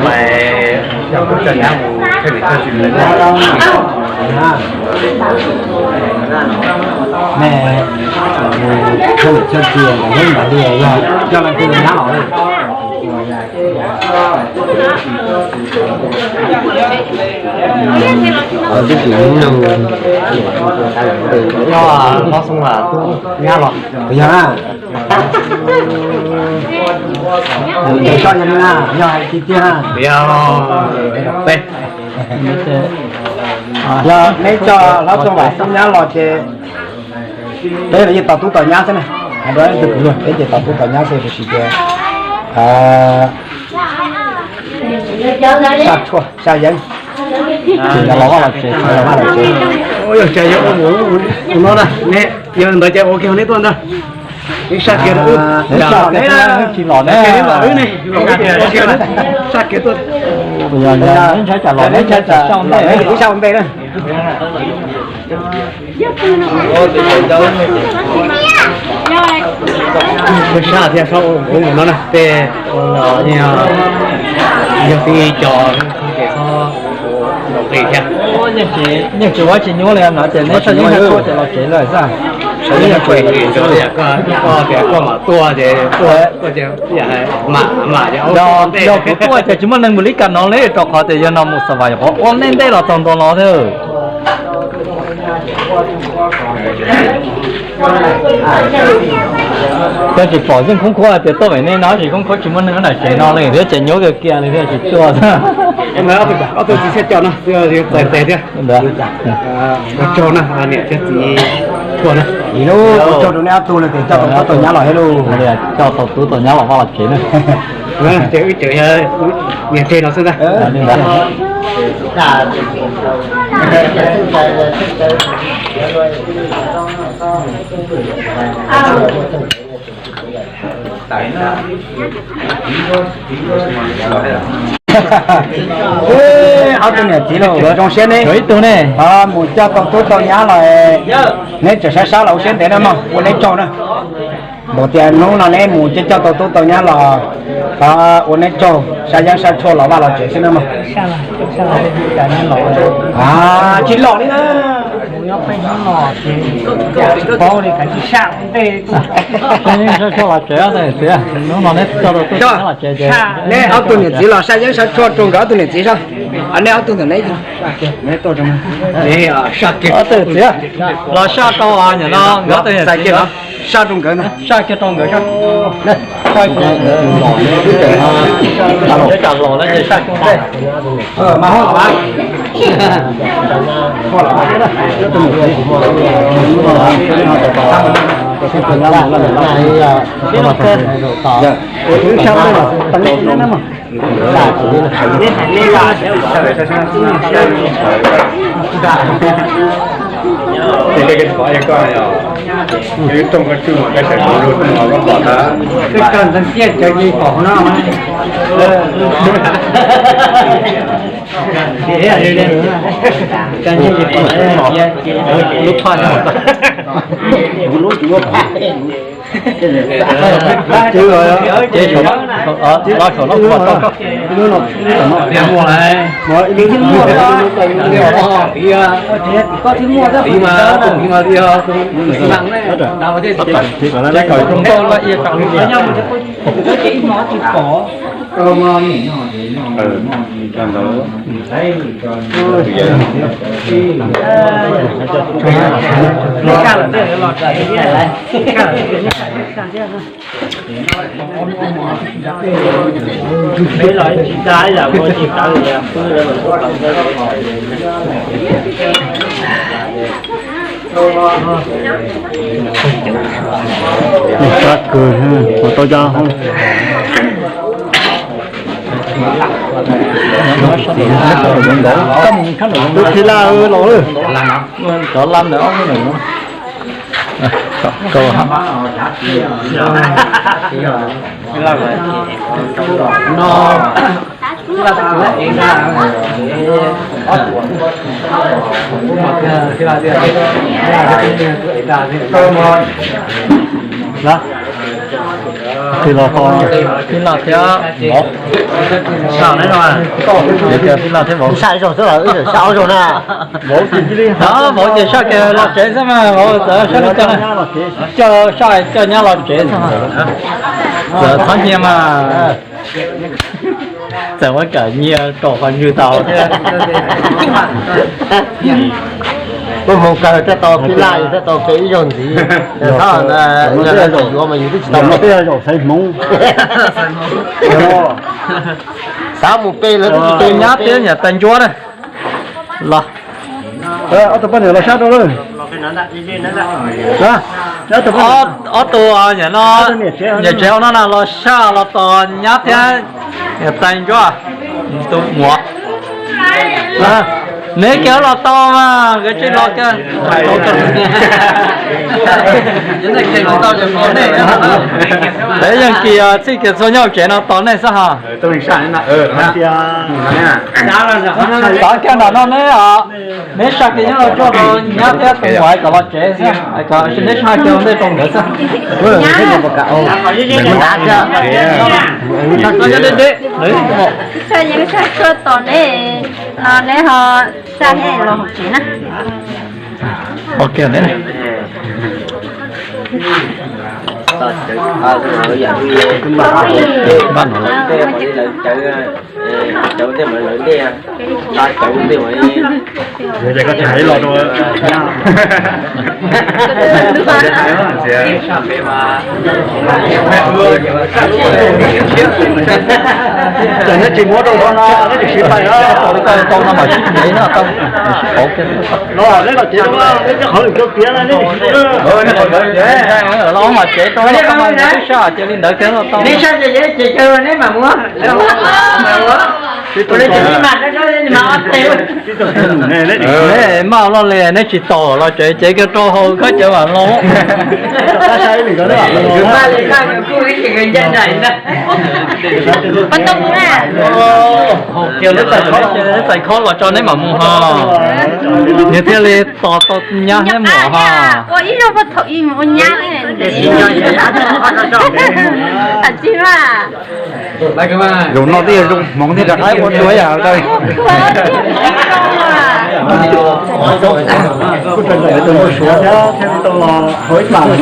Mày chào phúc cho nhá mù theo để cho chị lấy. Nè, theo để cho chị là lấy mà đi rồi, cho làm gì nhá rồi. Ờ, cái chuyện nông. Cho nó xong là tôi nhá rồi. Bây giờ ha. Để cho em nha, do hãy chi tiết ha. Bây giờ, đây. Yog neb coj hlob Txooj Vam xub nyab los ces peb los yeej tos tub tos nyab xwb na. Hais rau ib tug kwv luag peb ces tos tub tos nyab xwb, tiam sis tias xa tshuaj xa yeeb, ces los vaj los tsev, los vaj los tsev. Yog ntawd ces ua kiag neb tuaj ntag. Neb saj kiag rau wb, neb tsis los ne, los wb ne, saj kiag tuaj. Neb ntshai tsam los, neb ntshai tsam sau ntej, wb saj ua ntej na. Peb sab thiab, sab ua no na, tej yog tib co ces txhob nqis thiab. Yeej tsis ua tsis nyuaj li no ces neb saj yeeb saj tshuaj ces los tsev lawm xwb. Koj tias koj mam tuaj ces tuaj, koj tias mam mam ces yog kuv tuaj ces tsis muaj neeg mus li cas no li, rau qhov tias yog no mus Xav Vam yuav qhov ua nej ntej los txog ntua no thiab. Koj tsis pom Zeej Khoob Khuab tias tuaj vem nej no, tsis Khoob Khuab tsis muaj neeg nram tsev no li thiab, ces nyuaj kiag kiag li thiab tsis tuaj. Ob tug txiv xyab co no txais tes thiab. Ua tsaug na, niam thiab txiv tuaj na. Ua tsaug rau neb ob tug no ces coj tau tub tau nyab los thiab lauj. Coj tau tub tau nyab los vaj los tsev na. Ces wb tseem niam tseg no xwb ntag. Ob tug niam txiv los zoo siab ne. Ib tug ne, mus coj tau tub tau nyab los, neb tseem sab sab los ua siab ntev na mog, ua neb tsaug na. Npaum tias hnub no neb mus coj coj tau tub tau nyab los, ua neb tsaug, saj yeeb saj tshuaj los vaj los tsev xwb na mog. Tsis los li na. Saj yeeb saj tshuaj los tsev, hnub no neb coj tau tub tau nyab los tsev ces neb ob tug niam txiv los saj yeeb saj tshuaj rau nkawd ob tug niam txiv soj. Neb ob tug ntawm neb, ob tug txiv los saj rau, nyam no nkawd ob tug niam txiv saj rau nkawd, saj kiag rau nkawd soj. Tsam los lawm ces saj kiag ntej. Lub thoj no. Ces los saum no kuv mam tau koj. Sab kawg, ua tau cov hoob. Tus tsis laj los lawm. Cov laj ntawd ob lub ntawm no. Tij Los thiab, tij Los thiab vauv. Saj ib zaug xwb los wb saj ob zaug na. Vauv ces saj kiag los tsev xwb mas vauv txawm saj li cas na. Coj saj coj nyab los tsev xwb. Txawm txhob nyiag mas, txawm muab kawm nyiag rau qhov ntswg tau thiab. Muab hmoo kawg thiaj tau phij laj, thiaj tau pe ib zaug ntxiv. Txhob yuav mas yus twb tsis tau. Tej zaum xaiv hmoov. Xav mus pe lawv twb tsis pe nyab thiab niam tais ntsuab na. Los, ob tug poj niam los sab rau lawm. Ob tug no, niam tsev no na los saj los tos nyab thiab niam tais ntsuab. Tus muam, neb kiag los tau mas nkawd tsis los kiag. Peb yeej kis txhij kiag txhua nyob tsev no tos nej xwb ha. Xav kiag nram no neb, neb saj kiag nyob rau nyab thiab tus muam kom los tsev xwb, neb saj kiag ntej rau nkawd xwb. Tos neb no neb ho saj los hauv tsev na. Ok, npaj no. Ces neb tsis muab rau no, neb tsis siv pais no, tau no mas sib ntev no, tau sib pauv kiag no, neb los tsev rau, neb coj qhov lwm rau tiav no, neb tsis siv rau. Los mas tsev rau, twb saj cia li ntawd kiag los tau. Neb maj loj li neb tsis tos los tsev, cev kiag rau hauv khaub cawv mam los. Txais khob los tso neb mam mus ho. Nws thiaj li tos tau nyab thiab muam ho. Zaum no twb yog zoo hmoov thiab rov qab ua dua yam. Suav thiab thiaj li tau los hauv ib pam no.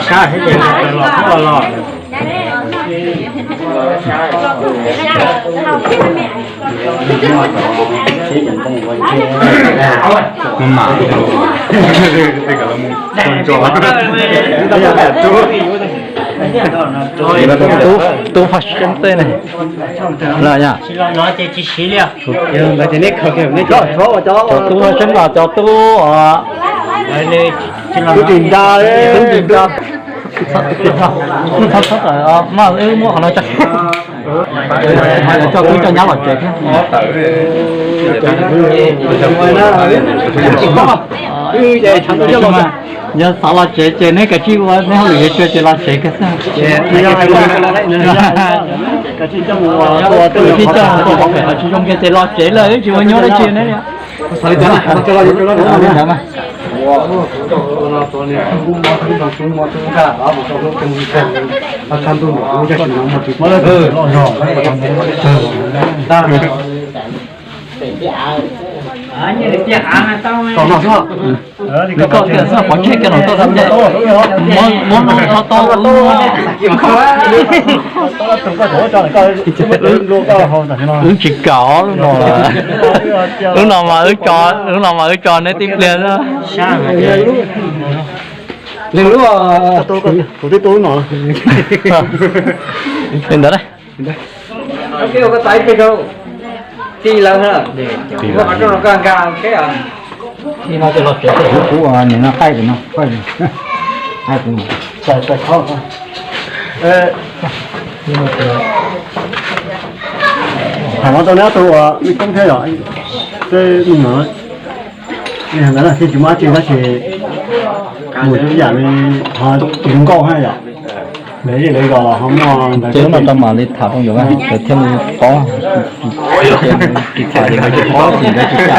Sab heev ces los los los. Tub, tub faj seeb tej ne. Cov tub faj seeb los cov tub, tub tsis nra, tub tsis nra. Mas wb muab qhov no tso, coj tub coj nyab los tsev thiab. Yog xav los tsev ces neb kav tsij ua neb hauj lwm yuav tsua ces los tsev kiag xwb. Tsis zoo kiag ces los tsev lawm, wb tsis ua nyuaj dab tsi neb li. Li ntawd mas. Nws koj kiag xwb, pov tseg kiag los koj xwb ces muab no tso tau. Wb tsis kam lub no lawm. Lub no mas wb tso, lub no mas wb tso neb tib pliag xwb. Leej lub, kuv twb tu lub no. Li ntawd. Kuv, kuv, nim no qaij no, qaij no. Thaum no tau neb ob tug ua me koob thiab yom, tej me nyuam, ntawd thiaj tsis muaj dab tsi tab sis mus ib yam li ho tsis zoo nkauj thiab yom. Lawv zej lawv zos ho muaj ntawd. Ces lub no tau mam li tham rau nkawd, nkawd thiaj li paub. Tsis tham ces nkawd tsis paub, tsis nkawd tsis tham.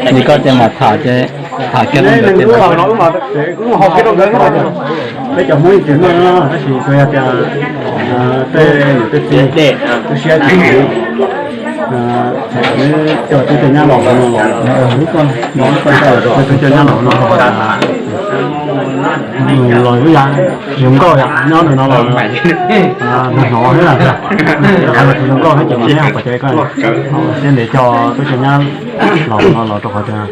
Ces koj ces mam tham ces tham kiag rau nkawd ces. Peb cov Hmoob yeej tsis muaj no, tab sis tsuas yog tias tej niam tej txiv tu siab tsis, neb coj tub coj nyab los no los, tub coj nyab los no los, los lub ya zoo nkauj yom, nyob ntawm no los hnov thiab, los tus zoo nkauj thiab ces mas neb ho pom cov ko, siab ntev coj tub coj nyab los no los rau qhov tias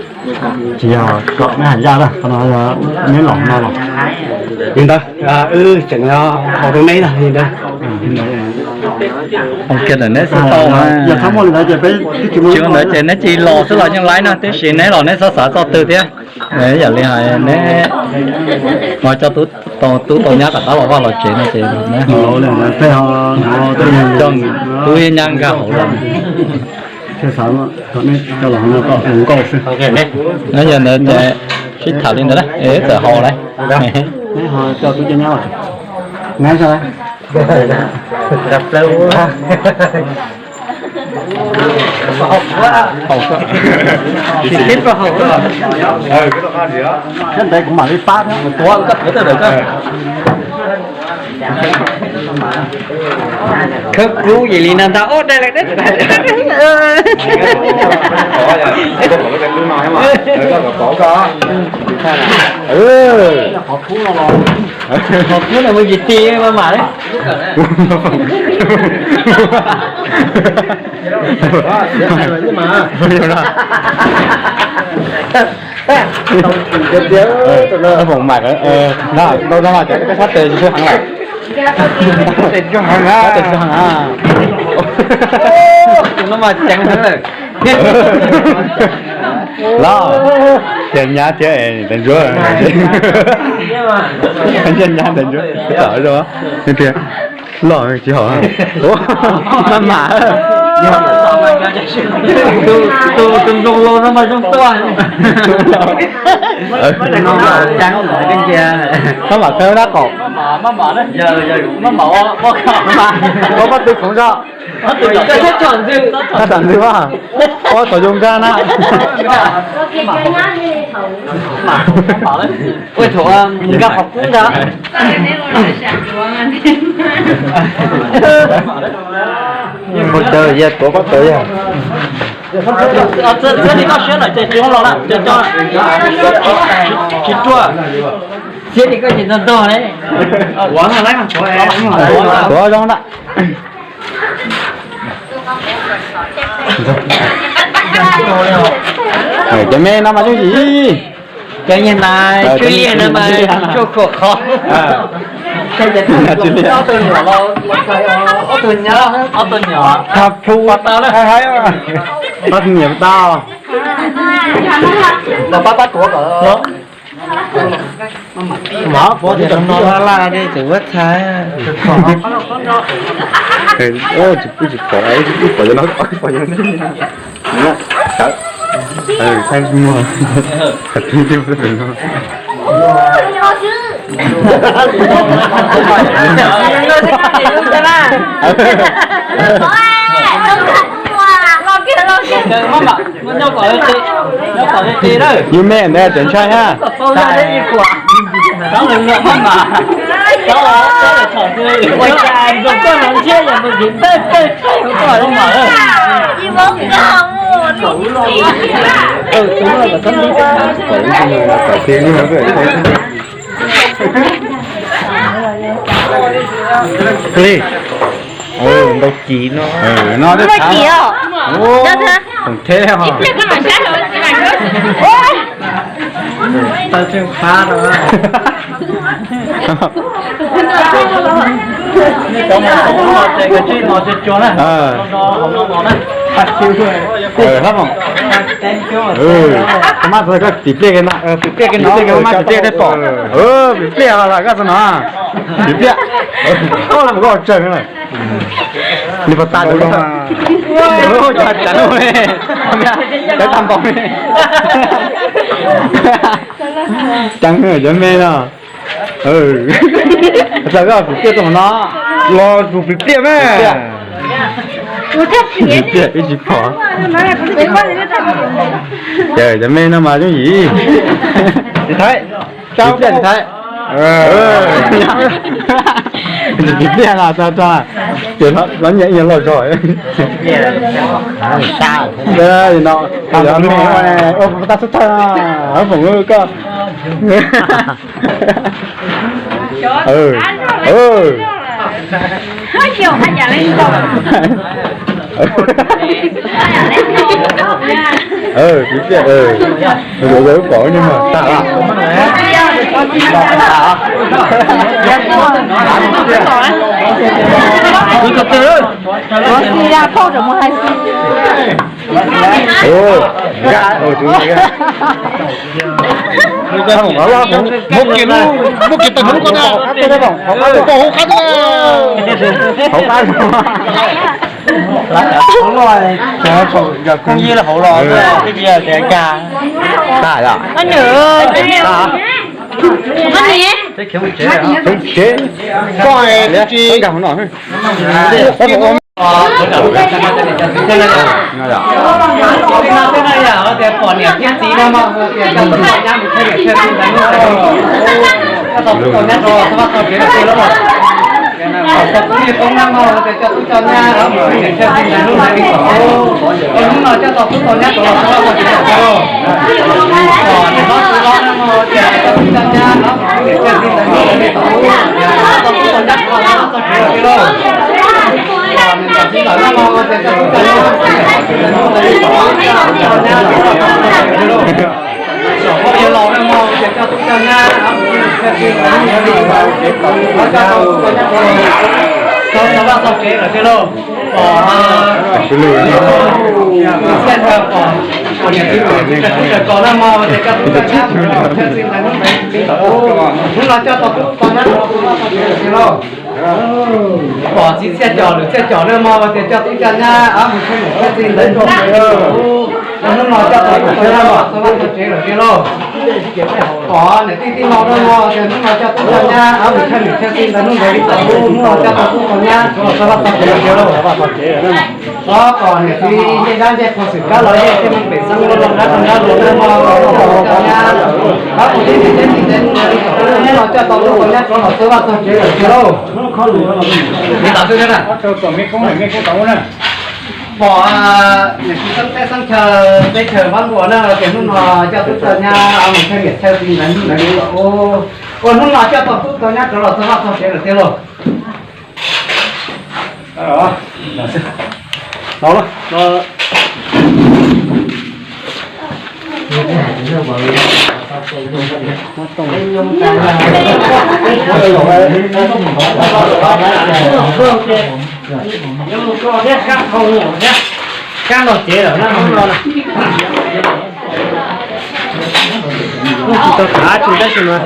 tsis yog kom neb hais yaj lawm, qhov no neb los no los. Li ntawd wb tseem haus rau neb na li ntawd. Kiag ntawm neb xwb tau, yog tsis muaj li ntawd ces peb, tsis muaj li ntawd ces neb cia li los xwb los yeej laib na, tiam sis neb los neb txhob xav txoj twg thiab. Yam li hais neb mas coj tub tau nyab rov qab los vaj los tsev no ces neb ho coj tub nyab nkag hauv los. Yog ntawd ces sib tham li ntawd es txawm haus lawm. Thiab ntawd kuv mam li pab thiab. Khawb kub yim li no ntag, ob daim lawm. Qhov kub no mus yim ti mas mam li. Foom mas, no mas cov sab tes tsis heev lawm. Sab tes tsis heev na. Tus no mas ceev heev lawm. Los, tias nyab thiab es ntawd ntsuab. Nyab ntawd ntsuab, tawm rau tias los tsis haum. Maj mam. Tus nplooj laus no mas zoo tuaj. Maj mam qhia dab qaum. Ua pob tw khoov zog. Pob txhom zoo nkauj na. Ua thaum nkag qhov kub ntag. Pob tw yog tuav pob tw yog. Txiav li koj siab lawm ces tsis los lawm ces tsis ruaj. Txiav li koj ces ntog ntog li. Tuav zoo na. Cov me no mas yooj yim. Cov niag na, cov liaj no mas tsuj khuam qhov. Ob tug nyuam, ob tug nyuam. Ob tug nyuam tau. Los pab pab tuav kom. Mas puav tias no laj laj li tseem ua txhais. Tsis pom, tsis pom, tsis pom no, pom no. Thaij muag. Yus me ntawd tseem ntshai ha. Li, ntau ci no. No ntau ci os. Ntau theb os. Tau tsw qab no. Hab mom, koj mab txog koj tim pliaj ke no, tim pliaj ke no, koj mab tim pliaj tej pom, tim pliaj los koj txog no, tim pliaj, koj los koj tseeg lawm. Nws puas tas cov, cov tag npaum li. Ceeb cov me no. Txawm koj kuv pliaj tau no. Los kuv pliaj pliaj me. Pliaj ib tsis pom. Cov me no mas yooj yim. Txiv Thaib. Txiv Thaib. Txiv Thaib no tso tso. Ces no nyiam ib los zog. No, tab xub thawj, hab foom koj. Tus tiaj, tus tiaj pom nyuag tag lawm. Muab kiag lub, muab kiag tag nrho lub ko na. Hauv qab. Koob yeb hauv los, tag lawm. Koj tsis nkag hauv no. Pom niam thiab txiv no mas tias coj tub coj nyab mus thawj niam thawj txiv ntawm hnub ntawd, coj tau tub tau nyab rov los txog vaj txog tsev lawm tiag lauj. Pom tub niag poob nab no tias coj tub coj nyab mus thawj niam thawj txiv ntawm hnub ntawd li tau. Hnub no coj tau tub tau nyab rov los txog vaj txog tsev lawm tiag lauj. Pom niam hlob txiv hlob nab no tias coj tub coj nyab mus thawj niam thawj txiv ntawm hnub ntawd li tau. Coj tau tub tau nyab rov los txog vaj txog tsev lawm tiag lauj. Pom niam ntxawm txiv ntxawm nab no tias coj tub coj nyab mus thawj niam thawj txiv ntawm hnub ntawd li tau. Coj tub coj nyab rov los txog vaj txog tsev lawm. Pom poj yawg laus nab no tias coj tub coj nyab mus thawj niam thawj txiv ntawm hnub ntawd li tau. Coj tau tub coj nyab rov los txog vaj txog tsev lawm tiag lauj. Pom txiv txiaj nraug, pom niam txiv pom txiv txiaj nraug nab no tias coj tub coj nyab mus thawj niam thawj txiv ntawm hnub ntawd li tau. Hnub no coj tau tub tau nyab rov los txog vaj txog tsev lawm tiag lauj. Pom txiv txiaj cos lwm txiaj cos nab no tias coj tub coj nyab mus thawj niam thawj txiv ntawm hnub ntawd li tau. Hnub no coj tau tub tau nyab rov los txog vaj txog tsev lawm tiag lauj. Pom niam tij tij laug nab no tias hnub no coj tub coj nyab mus thawj niam thawj txiv ntawm hnub ntawd li tau. Hnub no coj tau tub tau nyab rov los txog vaj txog tsev lawm tiag lauj. Xob pom niam txiv ncej dab ncej qhua xwm kab los yeej thiaj li pem xeeb loj loj dab rau dab los nab no coj tub coj nyab, pab mus thawj niam thawj txiv ntawm hnub ntawd li tau. Hnub no coj tau tub tau nyab rov los txog vaj txog tsev lawm tiag lauj. Pom niam txiv xeeb teb xeeb chaw teb chaws Vab Luas nab no tias hnub no coj tub coj nyab mus thawj niam thawj txiv ntawm hnub ntawd li tau. Ua hnub no coj tau tub tau nyab rov los txog vaj txog tsev lawm tiag lauj. Kab los tsev lawm na, tsis tau tav tsis tab sis mas